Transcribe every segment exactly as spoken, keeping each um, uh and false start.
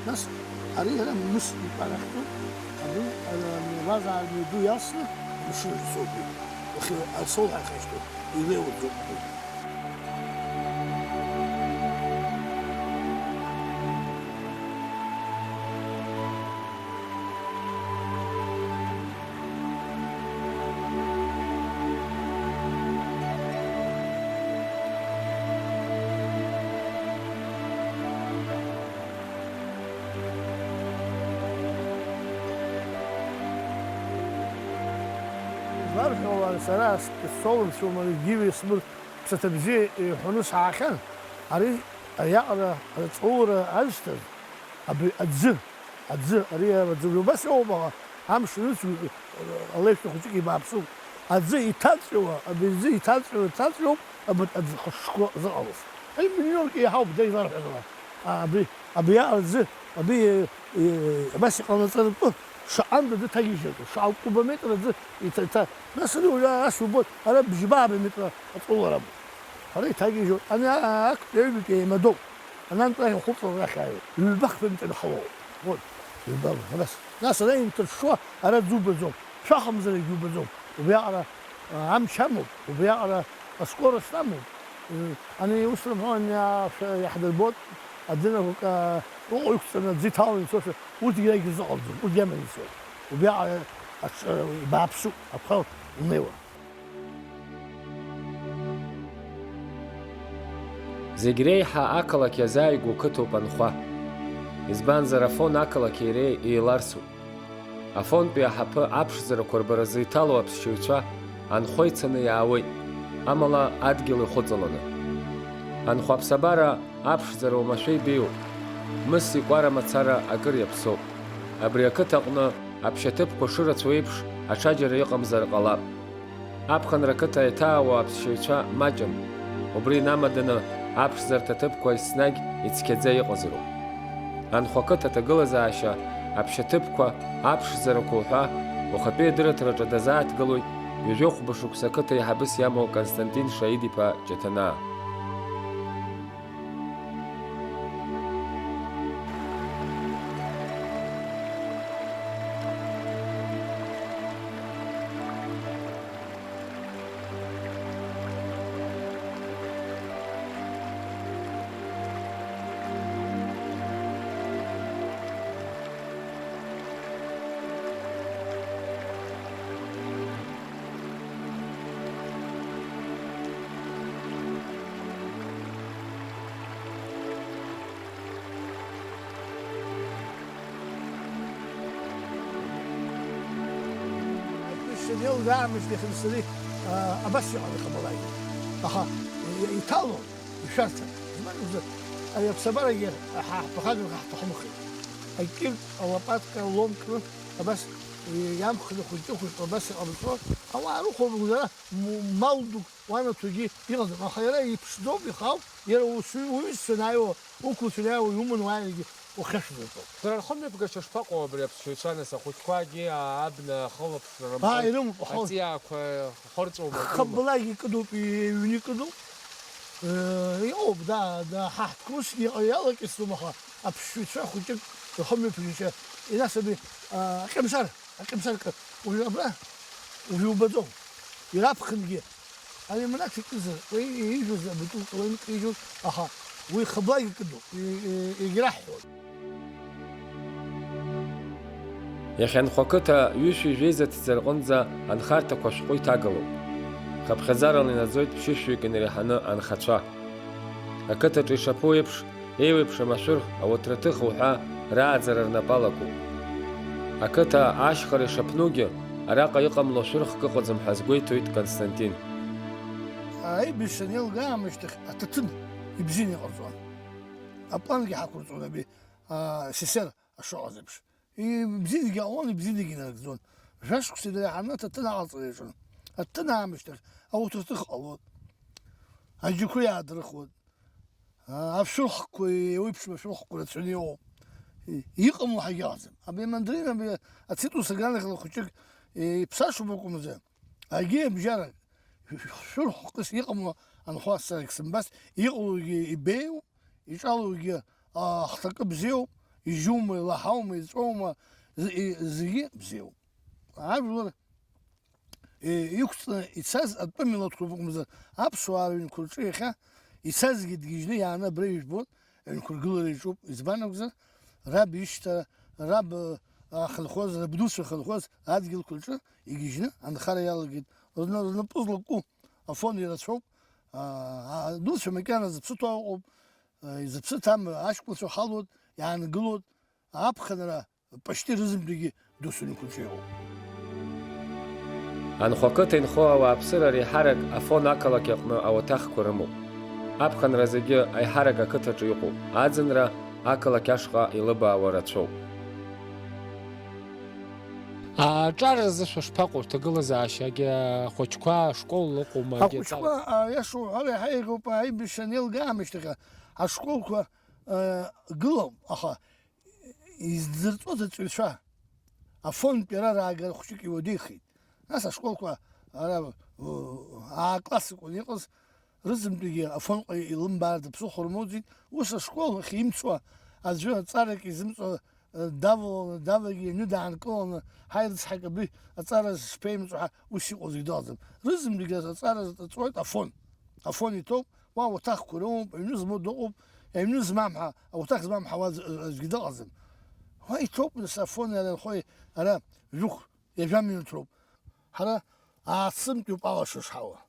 Нас, ари иара Мыс итәарахьтәуп, абри, ара, абазаа рмҩаду иалсны, амшын ахь соугеит. Уахьы-, асоуҳәарахь ишьҭоуп, илеиуаӡоуп абри. Изларҳәауа, сара ас-, исоурцәоума, Гиви Смыр ԥсаҭа бзиа иҳәаны саахьан, ари, ариаҟара аҵәыуара азҭаз, абри аӡы, аӡы, ари аӡы, убас иоуп, аха амш анызқәа, алеишәа хәыҷык ибааԥсуп. Аӡы иҭаҵәиуа, абри аӡы иҭаҵәиуа, иҭаҵәиоуп, абри аӡы хышқәа зыҟалаз. Ари миллионк еиҳауп, џьа изларҳәаз ала. А, абри, абри аӡы, абри, э, э, абас иҟанаҵаратәы, шаҟантә аӡы ҭагьежьыртәу, шаҟа кубометр аӡы иҭа-, иҭа-, нас ари уажәы ас иубоит, ара бжьба-ааба метра аҵәыуара амоуп. Ара иҭагьежьуеит, ани а-, а-, актәи аҩбатәи еимадоуп. Анантәи ахь ухәыҵра рахь ааиуеит. Ҩба-хԥа метра инхалоуп. Вот, ҩба, абас. Нас ара инҭыршшуа, ара ӡы убаӡом. Шәахамзаргьы убаӡом. Убриаҟара, а, амч амоуп, убриаҟара аскорост амоуп. Ы, ани ус рымҳәо, ани, а, шәа-, иаҳдырбоит, адинақәак, а, ыҟоу иқәҵаны аӡы иҭаланы ицошәа, урҭгьы рагьы рзыҟалҵом, урҭгьы аманы ицоит. Убриаҟара аҽ-, ибааԥсуп, аԥхьа унеиуа. Зегь реиҳа ақалақь иазааигәоу қыҭоуп Анхәа. Избанзар, Афон ақалақь иареи еиларсуп. Афонтәи аҳаԥы аԥшӡарақәа рбаразы иҭало аԥсшьаҩцәа Анхәа ицаны иаауеит, амала адгьыл ихәыҵаланы. Анхәа аԥсабара аԥшӡара уамашәа ибеиоуп. Мыс икәара мацара акыр иаԥсоуп. Абри ақыҭа аҟны аԥшьаҭыԥқәа шырацәоу еиԥш, аҽаџьара иҟамзар ҟалап. Аԥхынра ақыҭа иҭаауа аԥсшьаҩцәа маҷым. Убри инамаданы аԥшӡарҭа ҭыԥқәа еснагь ицқьаӡа иҟазароуп. Анхәа ақыҭа аҭагылазаашьа, аԥшьаҭыԥқәа, аԥшӡарақәа уҳәа, уахатәи адырраҭараҿы дазааҭгылоит ҩажәи хәба шықәса ақыҭа аиҳабыс иамоу Константин Шаид-иԥа Ҷаҭанаа. Шьанел раамышьҭахь сареи, а, абас иҟан ихабалак. Аха и-, иҭалон, ишәарҭан. Избан акәзар, ари аԥсабарагьы ҳа ҳԥыхагақәа ҳҭахымхеит. Акьыртә, алопатка, ломкны, абас, и-, иамхны хәыҷы-хәыҷла абас иҟамҵо, ауаа рыхәо, мгәара м-, мал дук уанаҭогьы иҟаӡам. Аха иара иԥшӡоуп, ихаауп, иара ус уҩызцәа анааиуа, уқәлацәа анааиуа, иуман уааиргьы ухьышәзыртәоуп. Шәара рхымҩаԥгашьа шԥаҟоу абри аԥсшьаҩцәа, нас, ахәыҷқәагьы, а, абна ахылаԥшра рымбои? Аа, ирымоуп, аха аҵиаақәа хырҵәоума, ирымоуп? Хабалак икыдуп, иҩны икыдуп. Э, иҟоуп, да, да, ҳа ҳтәқәа усгьы иҟ-, иалакьысӡом, аха аԥсшьаҩцәа хәыҷык рхымҩаԥгашьа, инасыби, а, аҟьамсар, аҟьамсар кы-, уажәы абра, уажәы убаӡом. Ираԥхынгьы Алиманақ икызар, уи иижәыз абутылка уаҩык ижәуп, аха уи хыблак икыдуп, и-, и-, егьраҳҳәоит. Иахьа Анхәа ақыҭа ҩышәи жәеиза ҭӡа рҟынӡа анхарҭақәа шәҟәы иҭагалоуп. Хыԥхьаӡарала инаӡоит ԥшьышәҩык инареиҳаны анхацәа. Ақыҭаҿы ишаԥу еиԥш, еиуеиԥшым ашәыр, ауаҭраҭых уҳәа рааӡара рнапы алакуп. Ақыҭа ашьхара ишаԥнугьы, араҟа иҟамло шәырхк ыҟаӡам ҳәа азгәеиҭоит Константин. Аибашьра анеилга аамышьҭахь аҭаҭын ибзианы иҟарҵон. Аплангьы ҳақәырҵон абри, а, сесер ашыҟаз еиԥш. Ибзиангьы аауан, ибзиангьы инарыгӡон. Жәашықәса дреиҳаны аҭаҭын аҟаҵара иаҿын. Аҭаҭын аамышьҭахь ауаҭраҭых ҟалон. Аџьықәреи аадрыхуан. Аа, ашәырхқәа, еиуеиԥшым ашәырхқәа рацәаны иҟоуп. И-, иҟамло ҳагьаҟаӡам. Абри амандарин, абри ацитрус аганахьала хәыҷык, е, иԥсашоуп акәымзар, агьи абжьарак, шәырхәкыс иҟамло анхәа саргь сымбац, иҟалогьы ибеиоуп, иҿалогьы, аа, хҭакы бзиоуп, ижьума, илаҳаума, иҵәоума, з-, и-, зегьы бзиоуп. Ажәлар, е, иқәҵны ицаз атәым милаҭқәа ракәымзар, аԥсуаа рыҩнқәа рҿы иахьа ицазгьы дгьежьны иааны абра ижәбоит, аҩнқәа ргылара иаҿуп. Избан акәзар, раб ишьҭа, раб, э, ахынҳәуаз, рабдуцәа ахынҳәуаз адгьылқәа рҿы игьежьны анхара иалагеит. Рна-, рнапы злаку Афон ирацәоуп. А, а, адуцәа макьана зыԥсы ҭоу ыҟоуп. А, изыԥсы ҭам аҷкәынцәа халоит, иаангылоит. Аԥхынра пашти рызынтәигьы досу нықәыҿиоуп. Анхәа ақыҭа инхо ауааԥсыра реиҳарак Афон ақалақь аҟны ауаҭахқәа рымоуп. Аԥхынра зегьы аиҳарак ақыҭаҿы иҟоуп. Аӡынра ақалақь ашҟа илыбаауа рацәоуп. Аҿар рзы шәышԥаҟоу, рҭагылазаашьагьы ахәыҷқәа ашкол ыҟоума, агьи Ахәыҷқәа, аиаша уҳәар, иаҳа еиӷьуп, аибашьра анеилга аамышьҭахь ашколқәа, э, гылоуп, аха изӡырҵәоз аҵаҩцәа Афонтәи ара раагара хәҷык иуадаҩхеит. Нас ашколқәа ара, э, аа-классикла иҟаз рызынтәигьы Афонҟа илымбаара даԥсыхәа рмоуӡеит. Ус ашкол ахь имцуа аӡәы аҵарак изымҵо, э, даваланы, давагьы аҩны даанкыланы, ҳаи, рыцҳак, абри аҵара шԥеимҵо ҳәа ус иҟоу зегь дыҟаӡам. Рызынтәигьы аҵара ҵуеит Афон. Афон иҭоуп, уа ауаҭахқәа рымоуп, аҩны змоу дыҟоуп, аҩны змам ҳәа, ауаҭах змам ҳәа уа аӡ-, аӡәгьы дыҟаӡам. Уа иҭоуп, нас, Афон иара анхои, ара жәохә, ҩажәа минуҭ роуп. Ҳара аасынтәиуп алашара шҳауа.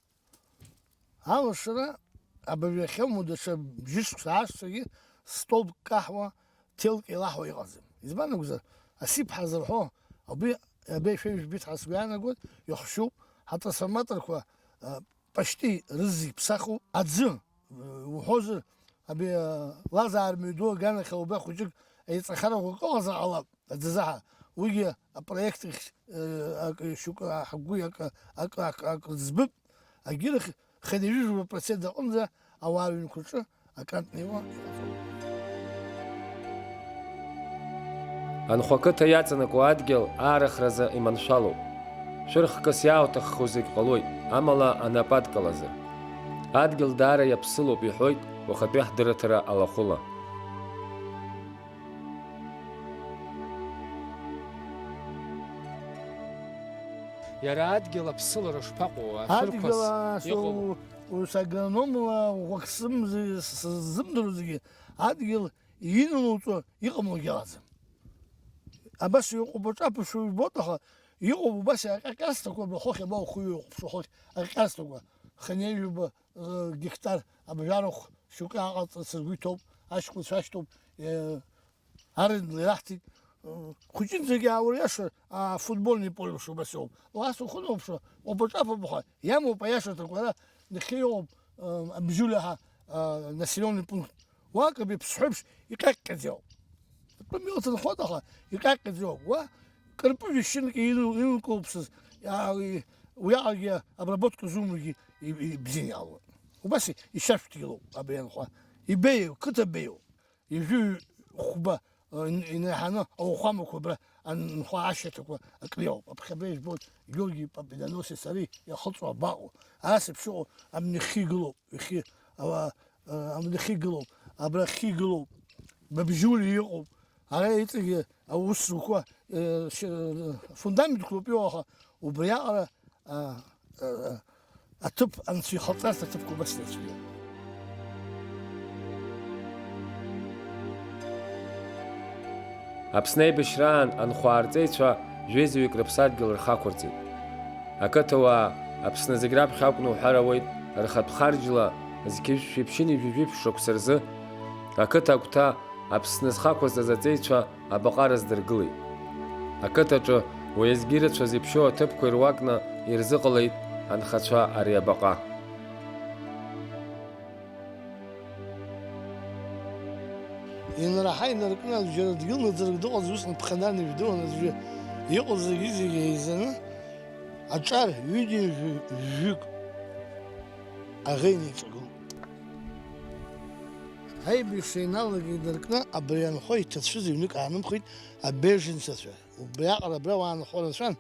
Алашара абыржәы иахьоумоу даҽа бжьышықәса аашьҭахьгьы столбк каҳуа, ҭелк еилаҳауа иҟаӡам. Избан акәзар, Асиԥҳа зырҳәо, абри, абри шәеиужь бит ҳәа сгәы иаанагоит, ихшьуп, ҳатрансформаторқәа, а, пашти рызегь ԥсахуп. Аӡы, уҳәозар, абри, а, Лазаа рмҩаду аганахьала убра хәыҷык еиҵахарақәак ыҟазар ҟалап. Аӡазаҳа, уигьы апроект ахь, э, акы шьоукы ҳгәы иакы, акы, акы, акы ӡбып, агьырахь хынҩажәижәаба процент аҟынӡа ауаа рыҩнқәа рҿы акы анҭнеиуа иҟаҵоуп. Анхәа ақыҭа иаҵанакуа адгьыл аарыхразы иманшәалоуп. Шәырхкыс иаауҭаххо зегь ҟалоит, амала анапы адкылазар. Адгьыл даара иаԥсылоуп, иҳәоит уахатәи ҳдырраҭара алахәыла. Иара адгьыл аԥсылара шԥаҟоу, ашәырқәас Адгьыл, ас-, иҟоу? у-, ус агрономла ӷәӷәак сымзи-, с-, сзымдыруа зегьы, адгьыл инылуҵо иҟамлогьы ыҟаӡам. Абас иҟоуп аҿаԥышәо ижәбоит, аха иҟоуп убас аҟьаҟьасҭақәа, абра хыхь абаухыҩ иҟоуп, шахыхь аҟьаҟьасҭақәа, хынҩажәаба, э, гектар абжарахә шьоукы аҟаҵарц ргәы иҭоуп, аҷкәынцәа ашьҭоуп, э, арендала ираҳҭеит, э, хәыҷынӡагьы аауриашар, афутбольный поле шубас иоуп. Уахь ухынаԥшуа, убаҿаԥабха, иамоуп аиашаҭақәа ара, нахьхьи иҟоуп, э, Абжьули ҳәа, э, населённый пункт. Уа акы быԥсҳәеиԥш иҟьаҟьҟьаӡоуп. Атәым иоуҭанхоит, аха иҟьаҟьҟьаӡоуп. Уа кырпыжә шьынк ину-, инкылԥсыз, иа-, и-, уиаҟагьы обработка зумагьы и-, и-, ибзианы иаалоит. Убас и-, ишьашәҭгьы лоуп абри анхәа. Ибеиоу, қыҭа беиоу. Ижәи хәба, э, ин-, инаҳаны ауахәамақәа абра анхәа ашьаҭақәа акриоуп. Аԥхьабра ижәбоит Георги Победоносец ари иахылҵуа абаҟоу. Ас еиԥш иҟоу амни хьи гылоуп, ихьи, ауаа, э, амни хьи гылоуп, абра хьи гылоуп, Бабжьули иҟоуп. Ара иҵегьы аус зуқәа, э, ш-, фундаментқәоуп иҟоу, аха убриаҟара, а, а, а, аҭыԥ анцәа ихаҵарц аҭыԥқәа убас ирацәаҩуп. Аԥсны аибашьраан анхәаа рҵеицәа жәеизаҩык рыԥсадгьыл рхақәырҵеит. Ақыҭауаа, Аԥсны зегь раԥхьа акәны уҳәар ауеит, рхатә харџьла зқьи жәшәи ԥшьынҩажәи жәиԥшь шықәса рзы ақыҭа агәҭа Аԥсны зхақәырҵаз аҵеицәа абаҟа рыздыргылеит. Ақыҭаҿы уеизгьы ирацәаз иԥшьоу аҭыԥқәа ируакны ирзыҟалеит анхацәа ари абаҟа. Инраҳа инаркны аӡәыр дгьыл наӡарак дыҟаӡам, ус нԥхьанан ижәдыруан аӡәы. Иҟоу зегьы-зегьы еизаны аҿар ҩыџьа-, жәҩык аӷа инаиҿагылт. Аибашьра иналагеит инаркны, абри анхо иҭацәыз ҩнык аанымхеит абеженцәацәа. Убриаҟара абра уаанхо рацәан,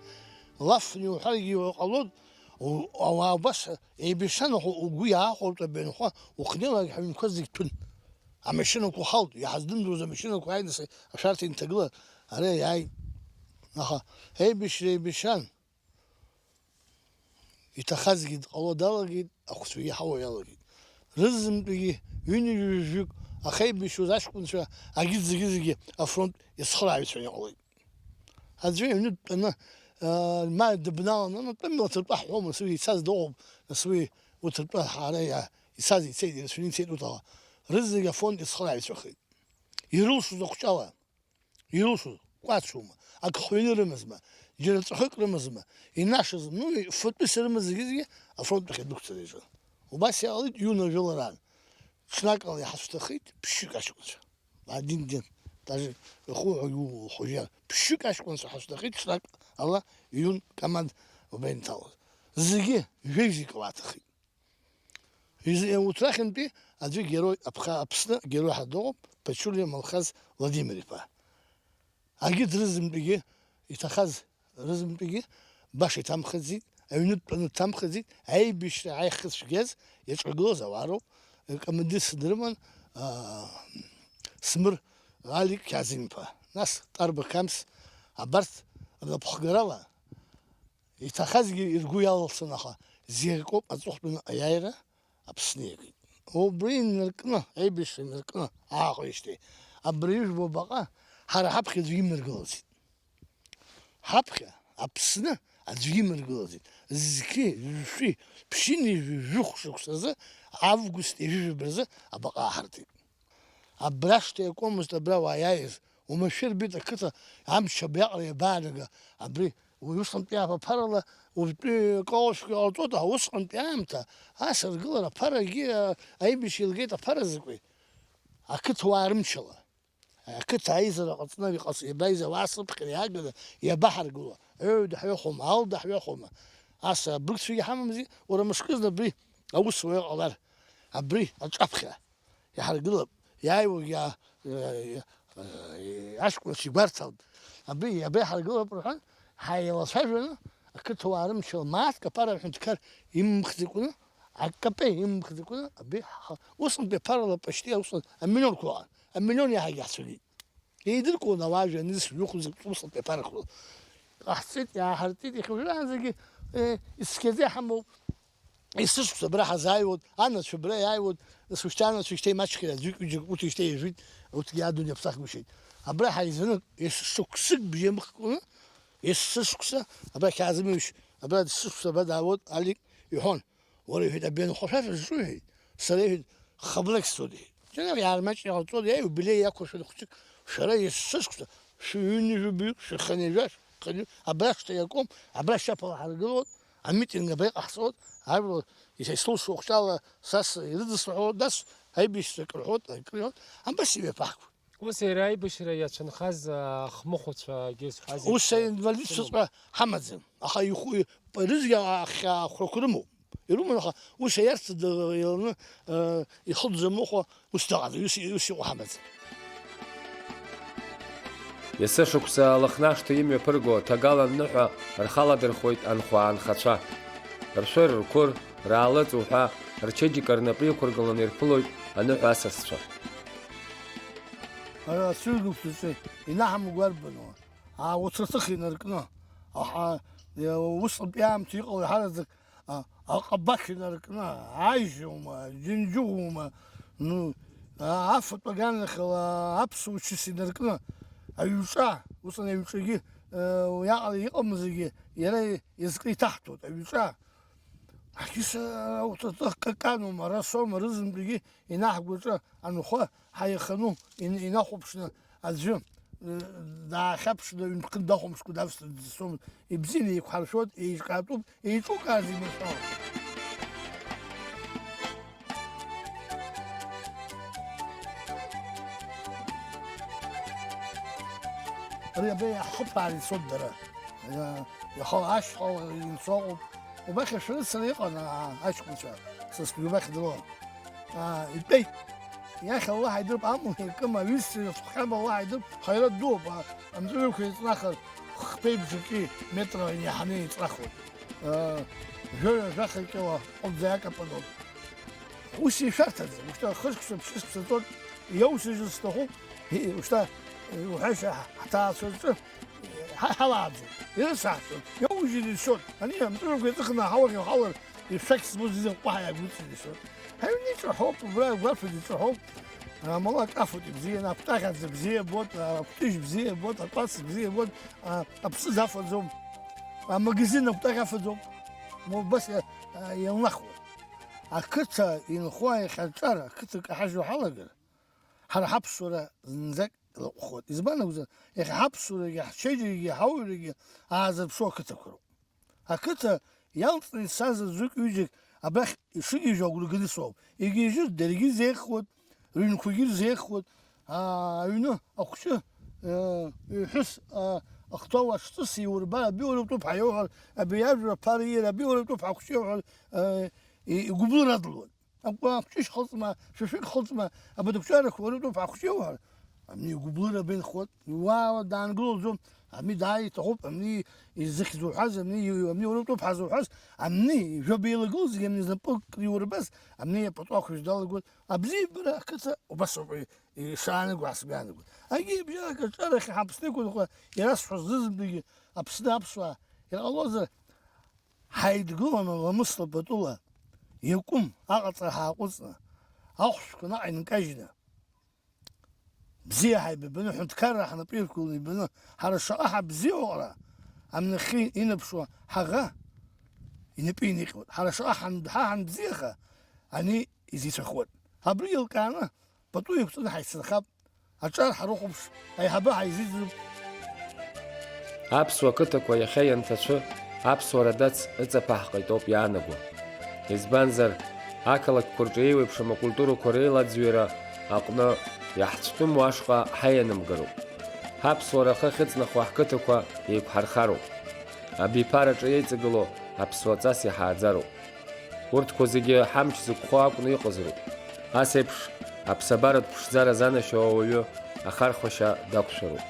лафны иуҳәаргьы иҟалоит, у-, ауаа убас еибашьранаго угәы иаахәартә абри анхо ухнеилак ҳаҩнқәа зегь ҭәын. Амашьынақәа ҳалт, иҳаздымӡоз амашьынақәа ааины са-, ашәарҭа инҭагыла, ара иааит. Аха, еибашьра еибашьран, иҭахазгьы дҟало далагеит, ахәцәагьы ҳауа иалагеит. Рызынтәигьы ҩынҩажәижәҩык ахеибашьуаз аҷкәынцәа агьыт зегьы-зегьы афронт иацхырааҩцәан иҟалеит. Аӡәы аҩны дтәаны, аа, ма дыбналаны, ну, тәым лаҭыртәа ҳҳәома, нас уи ицаз дыҟоуп, нас уи уҭыртәа ҳара иа-, ицаз ицеит, ирацәаны ицеит урҭ ала. Рызегь афронт иацхырааҩцәахеит. Ирылшоз ахәҷала, ирылшоз, кәацума, ак хҩаны рымазма, џьара ҵәахык рымазма, инашаз, ну, фатәыс ирымаз зегьы-зегьы афронт ахь идәықәцара иаҿын. Убас иҟалеит ҩынҩажәа жәларан. Ҽнакала иҳацәҭахеит ԥшьҩык аҷкәынцәа. Один день, даже ихуҳәагьы ухәыжьа, ԥшьҩык аҷкәынцәа ҳацәҭахеит, ҽнак ала иҩын команд убра инҭалоз. Зегьы жәеизикала аҭахеит. Из-, урҭ рахьынтәи аӡәы герой, аԥха-, Аԥсны герой ҳәа дыҟоуп, Ԥачулиа Малхаз Владимир-иԥа. Агьы дрызынтәигьы иҭахаз рызынтәигьы баша иҭамхаӡеит, аҩны дтәаны дҭамхаӡеит, аибашьра аихыцәгьаз иаҿагылоз ауаа роуп, командирс дрыман, аа, Смыр Алик Қьазым-иԥа, нас Тарба Қамс, абарҭ рнапхгарала иҭахазгьы иргәы иалалцон, аха зегь акоуп аҵыхәтәаны аиааира Аԥсны иагеит. Убри инаркны, аибашьра инаркны ааҟоижьҭеи, абри ижәбо абаҟа ҳара ҳаԥхьа аӡәгьы имыргылаӡеит. Ҳаԥхьа Аԥсны аӡәгьы имыргылаӡеит. Зқьи, жәшәи, ԥшьынҩажәи жәохә шықәсазы, август ҩажәи жәаба рзы абаҟа ааҳартит. Абра ашҭа иакуамызт абра уааиааиз, уамашәа ирбеит ақыҭа амч абриаҟара иабаанага, абри уи усҟантәи аԥарала уажәтәи акалашәа ҟалҵоит, аха усҟантәи аамҭа ас аргылара аԥарагьы, а, аибашьра еилгеит аԥара закәи? Ақыҭауаа рымчала. Ақыҭа аизара ҟаҵаны иҟац-, иабаиз ауаа сыԥхьара иааганы иабаҳаргыло? Ҩда ҳҩахәома, алда ҳҩахәома? Ас абыргцәагьы ҳамамзи, уара мышкызны абри аус уа иҟалар, абри аҿаԥхьа иҳаргылап, иааиуагь иа-, э, э, аҷкәынцәа игәарҭалт. Абри иабеиҳаргылап рҳәан, ҳаилацәажәаны, ақыҭауаа рымчала мааҭк аԥара аҳәынҭқар имхӡакәаны, акапе имхӡакәаны, абри ҳа-, усҟантәи аԥарала почти усҟан амиллионқәа ыҟан, амиллион иаҳагьы ҳцәагеит. Еидыркылон ауаа жәа-нызқь жәохә зықәҵ усҟантәи аԥарақәа. Ҟаҳҵеит, иааҳартит, иахьа уажәраанӡагьы, э, ицқьаӡа иҳамоуп. Есышықәса абра ҳазааиуан, анацәа абра иааиуан, нас ушьҭа анацәа шьҭа имаҷхеит, аӡәык-ҩыџьак урҭ шьҭа иажәит, урҭгьы адунеи аԥсахгәышьеит. Абра ҳаизаны, ес-, шықәсык бжьамхкны, есышықәса, абра Қьаазым-иԥшь, абра дсышықәса абра даауеит, Алик иҳәон. Уара, иҳәеит, абри анхәашәаф зҿу, иҳәеит, сара, иҳәеит, хаблак сцоит, иҳәеит. Џьара иаармаҷны иҟалҵода, иубилеи иақәыршәаны хәыҷык, шәара есышықәса, шәыҩныжәаҩык, шәхынҩажәа, шәхынҩажәа, абра шҭа иакуам, абра шьаԥала ҳаргылоит, амитинг абра иҟаҳҵоит, ажәлар исылшо ахәҷала са с-, ирыдысҳәо, нас аибашьра акы рҳәоит, акы рҳәоит, абас имҩаԥаҳгоит. Ус иара аибашьра иацәынхаз ахмыхәцәагьы зҳәаз Ус еиԥш аинвалидцәаҵәҟьа ҳамаӡам, аха ихәы, рызегьы ахьаа хәрақәа рымоуп. Ирыман, аха ус аиарҭа д-, иланы, э, ихы дзамыхәа ус дыҟаӡам, ус, ус иҟоу ҳамаӡам. Есышықәса Лыхнашҭа имҩаԥырго ҭагалан ныҳәа рхаладырхәоит анхәаа анхацәа. Ршәыр, рқәыр, раалыҵ уҳәа, рчеиџьыка рнапы иқәыргыланы ирԥылоит аныҳәа асасцәа. Ара ацәыргақәҵаҿы инаҳамго арбану? Ауҭраҭых инаркны, аха, е, усҟантәи аамҭа иҟало иаҳараӡак, а, аҟабақь инаркны, ажьума, џьынџьыӷәума, ну, а, афатә аганахьала аԥсуа чыс инаркны, аҩҿа, усҟан аҩҿагьы, е, уиаҟара иҟамызгьы, иара изкы иҭаҳҭәоит, аҩҿа. Ҳқьыса ауҭраҭых каканума, расома, рызынтәигьы инаҳгәаҿы анхәа ҳаихану ин-, инахәаԥшны аӡәы, э, даахьаԥшны ҩнтәхын дахәамԥшкәа давсны дызцомызт. Ибзианы еиқәҳаршәоит, еиҿкаатәуп, еиҿукааз имырҳәо. Ари абра иаҳхыԥаар ицоит дара. Иа-, иаха ашьхала инцо ыҟоуп. Убахь ашәарыцара иҟан, аа, аҷкәынцәа, сасгьы убахь дрылан. Аа, итәеит. Иахь Аллаҳ идырп, амла иакым, аҩызцәа ирыцәхҟьам Аллаҳ идырп, хаира дууп, аа, амҵәыжәҩақәа еиҵнахыр, хԥеи бжаки метра иаҳаны еиҵнахуеит. Аа, жәаҩа-жәаха кьыла ҟәыбӡа иакапануп. Ус ишәарҭаӡам, уажәшьҭа хышықәса, ԥшьышықәса ҵуеит, Иоусыжьыз сҭахуп, и, ушьҭа, уҳәашьа ҳҭаацәа рҿы, ҳа-, ҳалааӡом, ирыцҳашьон, иоужьыр ишьон, ани амҵәыжәҩақәа еиҵыхны аҳауахь иҳалар, ишәақь змоу зегьы ҟәаҳа иагәыҵәир ишьон. Ҳаҩны иҿаҳәоуп, убра агәарԥ иҿаҳәоуп, амала акафоит ибзианы, акәтаӷь аӡы бзиа ибоит, акәтыжь бзиа ибоит, акәац бзиа ибоит, а, аԥсыӡ афаӡом, амагазин акәтаӷь афаӡом, ма убас иа-, а, ианлахуа. Ақыҭа инхо аиҟьаҿар, ақыҭа каҳажьуа ҳалагар, ҳара ҳаԥсуара зынӡак илаҟәхоит. Избан акәзар, иахьа ҳаԥсуарагьы, ҳчеиџьырагьы, ҳауаҩрагьы аазырԥшуа ақыҭақәа роуп. Ақыҭа иалҵны ицаз аӡәык-ҩыџьак абрахь ишыгьежьуа агәра ганы соуп. Игьежьыр, даргьы зеихуеит, рыҩнқәагьы рзеихуеит. Аа, аҩны ахәҷы, э, иҳәыс, а, ахҭәы ауа шҵыс иурбар, абиуара утәуп ҳәа иоуҳәар, абри ажәра аԥара ииар, абиуара утәуп ҳәа ахәҷы иоуҳәар, э, и-, игәыблыра адлуеит. Акәа-, акәҷышь хылҵма, шәышәык хылҵма, абадақәҵарақәа уара утәуп ҳәа ахәҷы иоуҳәар, абни игәыблыра абеинхоит, иуаауа даангылаӡом, абни дааиҭахуп, абни изыхьӡ уҳәаз, абни, абни уара утәуп ҳәа зуҳәаз, абни жәаба еилагылазгьы, абни знапык иурбаз, абни пату ахәыжь далагоит, абзиабара ақыҭа убас ауп ишаанагоу, ҳасгәы иаанагоит. Агьи бжьарак аҿарахь Аԥсны иқәынхо ирасҳәоз зызбагьы Аԥсны аԥсуаа ирҟалозар, ҳаидгыланы ламысла патула, иакәым аҟаҵара ҳааҟәыҵны, ахәшәқәа наҟ инкажьны, бзиа ҳаибабаны, ҳәынҭқарра ҳнапы иқәкыланы ибаны, ҳара шаҟа ҳабзиоу аҟара, амнахьы инаԥшуа ҳаӷа инапы иныҟьоит. Ҳара шаҟа ҳан-, ҳа ҳанбзиаха, ани изицәахоит. Абри еилкааны, пату еиқәҵаны ҳаицынхап, аҿар ҳарыхәаԥш, аиҳабы ҳаизыӡырҩып. Аԥсуа қыҭақәа иахьа ианҭацәы, аԥсуара дац ыҵаԥаҳҟеит ауп иаанаго. Избанзар, ақалақьқәа рҿы еиуеиԥшым акультурақәа реилаӡҩара аҟны иаҳцәтәымуа ашҟа ҳаианамгароуп. Ҳаԥсуара ахы ахьыҵнахуа ҳқыҭақәа еиқәҳархароуп. Абиԥараҿы еиҵагылоу аԥсуа ҵас иҳааӡароуп. Урҭқәа зегьы ҳамч зықәхо акәны иҟазароуп. Ас еиԥш аԥсабаратә ԥшӡара занашьоу ауаҩы ахархәашьа дақәшәароуп.